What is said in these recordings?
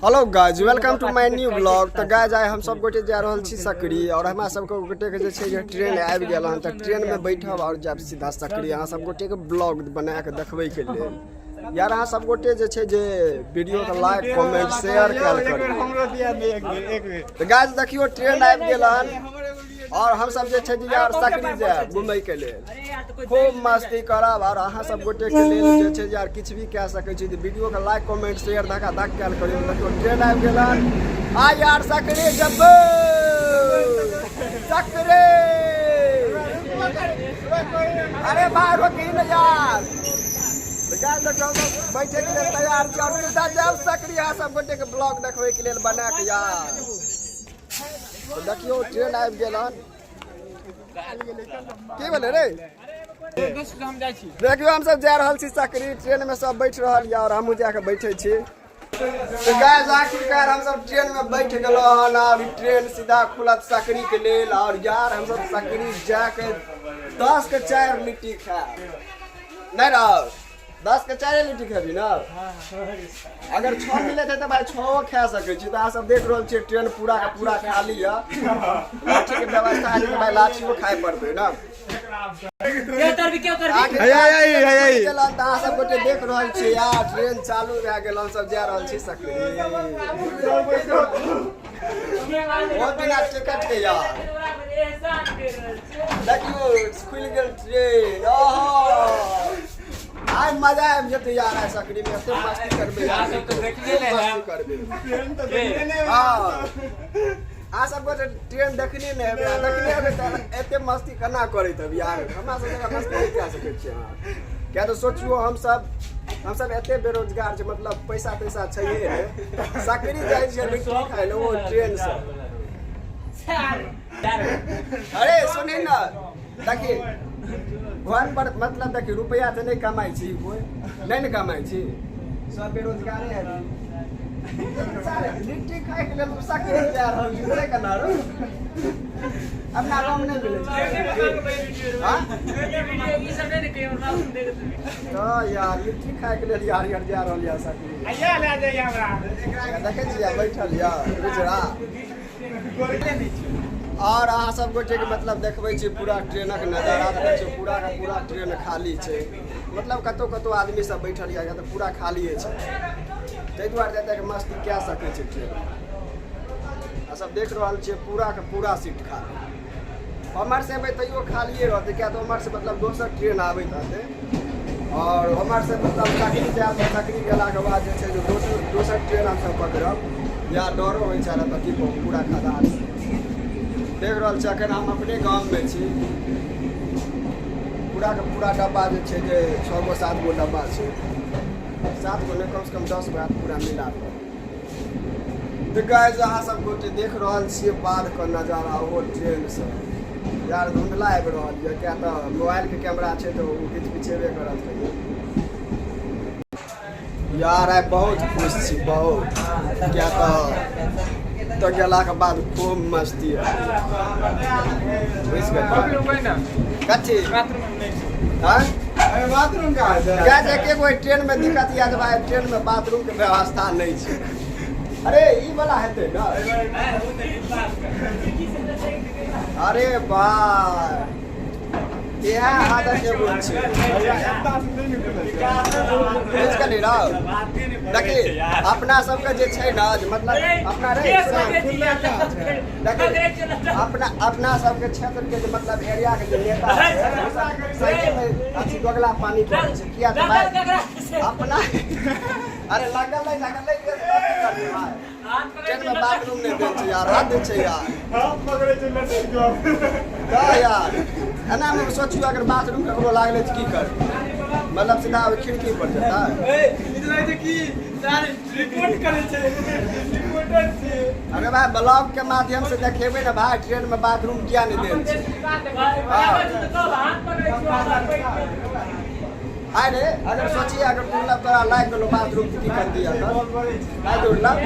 Hello guys, welcome to my new blog. तऽ guys, आइ हम सब गोटे जा रहल छी सकरी और हमरा सबके गोटे के जे छै जे ट्रेन आबि गेल हन, तऽ ट्रेन में बैठब और जायब सीधा सकरी अहाँ सब गोटे के ब्लॉग बना के देखबै के लेल। यार, अहाँ सब गोटे जे छै जे वीडियो के लाइक, कमेंट, शेयर कयल करू। तऽ गाइज, देखियौ, ट्रेन आबि गेल हन और हम सब जे छै जे यार सकरी जायब घुमै के लेल, खूब मस्ती करब और अहाँ सब गोटे के लेल जे छै यार किछु भी कए सकै छी। तऽ वीडियो के लाइक, कमेंट, शेयर धक्का धक कयल करियौ। देखियौ, ट्रेन आबि गेल हन। आ यार, सकरी जब्बो सकरी। अरे भाई, रोकी ने यार। तऽ गाइस, देखियौ, हम सब बैठे के लेल तैयार छी और सीधा जायब सकरी अहाँ सब गोटे के ब्लॉग देखबै के लेल बना के यार। तऽ देखियौ, ट्रेन आबि गेल हन। की भेलै रे? देखियौ, हमसब जा रहल छी सकरी। ट्रेन में सब बैठ रहल यऽ और हमहूँ जाके बैठे छी। तऽ गाइस, आखिरकार हमसब ट्रेन में बैठ गेलहुँ हन और ट्रेन सीधा खुलत सकरी के लेल। और यार, हमसब सकरी जाके 10 के 4 लिट्टी खायब। नहीं रहो, 10 के 4 लिट्टी खेबी ना? अगर 6 मिले तऽ भाई 6 खा सकै छी। तऽ अहाँ सब देख रहल छियै, ट्रेन पूरा के पूरा खाली यऽ। लाठी के व्यवस्था है तऽ भाई लाठियो खाय पड़तै ना। तऽ अहाँ सब गोटे देख रहल छियै यार, ट्रेन चालू भए गेल, हम सब जा रहल छी सकरी। ओ बिना टिकट के यार। देखियौ, खुलि गेल ट्रेन। ओहो, आइ मजा आबि जेतै यार। आइ सकरी में एते मस्ती करबै यार, मस्ती करबै। हँ, अहाँ सब गोटे ट्रेन देखने नहि हेबै आ देखने हेबै तऽ एते मस्ती केना करैत हेबै यार? हमरा सब जगह मस्ती नहि कए सकै छियै अहाँ। किया तऽ सोचियौ, हमसब एते बेरोजगार छै, मतलब पैसा तैसा छैहे नहि, सकरी जाइ छियै लिट्टी खाइ लए, ओ ट्रेनसँ। अरे सुनी ने, देखी, घर पर मतलब देखी, रुपया तऽ नहि कमाइ छी कोइ, नहि ने कमाइ छी, सब बेरोजगारे है। लिट्टी खाइके लेल तू सकरी जा रहल छी से केना रो? अपना गाँवमे नहि मिलै छै? हाँ? तऽ यार, लिट्टी खाइके लेल यार यार जा रहल यऽ सकरी। देखै छियै, बैठल यऽ गुजरा। और अहाँ सब गोटे के मतलब देखबै छी पूरा ट्रेनक नजारा। तऽ देखियौ, पूरा के पूरा ट्रेन खाली छै। मतलब कतौ कतौ आदमी सब बैठल यऽ, तऽ पूरा खालिए छै। ताहि दुआरे एतेक मस्ती कए सकै छै ट्रेन। आ सब देख रहल छियै, पूरा के पूरा सीट खाली। ओम्हर से एबै तैयो खालिए रहतै, किया तऽ ओम्हर से मतलब दोसर ट्रेन आबैत रहतै। और ओम्हर से मतलब सकरी जायब तऽ सकरी गेलाके बाद जे छै जे दोसर दोसर ट्रेन हमसब पकड़ब। या डरो होइ छलै तऽ की कहू, पूरा खदान देख रहल छी। एखन हम अपने गाममे छी। पूरा के पूरा डब्बा जे छै जे छओ गो सात गो डब्बा छै, सात गो नहि, कमसँ कम 10 गो हैत पूरा मिला कऽ। तऽ गाइस, अहाँ सब गोटे देख रहल छियै बाधके नजारा, ओहो ट्रेनसँ। यार, धुंधला आबि रहल यऽ, किया तऽ मोबाइलके कैमरा छै तऽ ओ किछु पिछेबे करत कहियो। यार, आइ बहुत खुश छी, बहुत। किया तऽ गेलाके बाद खूब मस्ती बुझि गेलियै। कथी? हाँ? बाथरूम कहाँ छै? क्या छै कि कोई ट्रेन में दिक्कत यऽ जे भाई, ट्रेन में बाथरूम के व्यवस्था नहीं छै। अरे, ई वाला हेतै ना? अरे भाई, इएह आदत एगो छै। बुझि गेली ना? देखी, अपना सबके जे छै ने जे मतलब अपना रे देखी, अपना अपना सबके क्षेत्र के जे मतलब एरिया के जे नेता छै, ओ सब सहीमे अथी दोगला पानी करै छै। किया तऽ भाई अपना, अरे लागल नहि, लागल नहि गेल तऽ की करबै भाई? ट्रेन में बाथरूम नहि दै छै यार, हद छै यार। हाथ पकड़ै छै लटकि कऽ। तऽ यार, एनामे सोचियौ, अगर बाथरूम ककरो लागलै तऽ की करबै? मतलब सीधा ओहि खिड़की पर जेतै। रिपोर्ट करै छै, रिपोर्टर छियै। अरे भाई, ब्लॉग के माध्यम से देखेबै ने भाई, ट्रेन में बाथरूम किया नहीं देल छै। अरे, अगर सोचिए, अगर दुर्लभ तोरा लागि गेलो बाथरूम तऽ की कर दिया तऽ नहि दुर्लभ?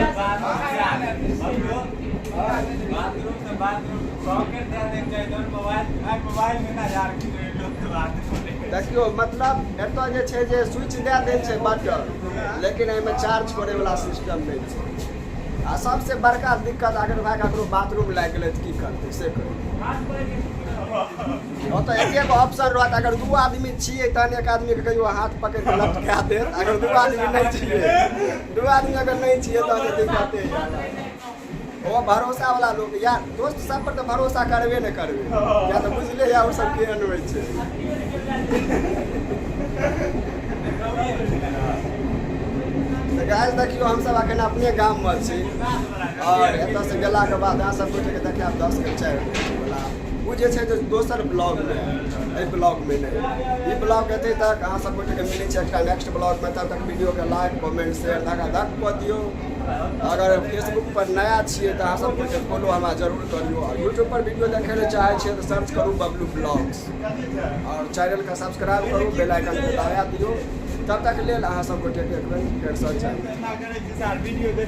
बाथरूम से बाथरूम पॉकेट दे दे के जौन मोबाइल आई मोबाइल में ना यार की लोग के बाथरूम। देखियौ, मतलब एतऽ जे छै जे स्विच दए देल छै बटन, लेकिन एहिमे चार्ज करे वाला सिस्टम नहि छै। आ सबसे बड़का दिक्कत अगर भाई ककरो बाथरूम लागि गेलै तऽ की करतै से कहू। ओतऽ एके गो ऑप्शन रहत, अगर दू आदमी छियै तहन एक आदमीके कहियो हाथ पकड़ि कऽ लटका देत, अगर दू आदमी नहि छियै, दू आदमी अगर नहि छियै तहन तऽ दिक्कते यऽ। ओ भरोसा वाला लोक यार, दोस्त सब पर तऽ भरोसा करबे नहि करबै, किया तऽ बुझले या ओ सब केहन होइ छै। तऽ गाइस देखियौ, हमसब अखन अपने गाममे छी आओर एतऽसँ गेलाके बाद अहाँ सब गोटेके देखायब 10 के 4 वला ओ जे छै जे दोसर ब्लॉगमे, एहि ब्लॉगमे नहि। ई ब्लॉग एतै तक, अहाँ सब गोटेके मिलै छै एकटा नेक्स्ट ब्लॉगमे। तब तक वीडियोके लाइक, कमेंट, शेयर धका धक कऽ दियौ। अगर फेसबुक पर नया छियै तऽ अहाँ सब गोटे फॉलो हमरा जरूर करियौ। आओर यूट्यूब पर वीडियो देखै लए चाहै छियै तऽ सर्च करू बबलू ब्लॉग्स आओर चैनलके सब्सक्राइब करू, बेल आइकनके दबा दियौ। तब तक लेल अहाँ सब गोटेके एक बेर फेरसँ चाही वीडियो।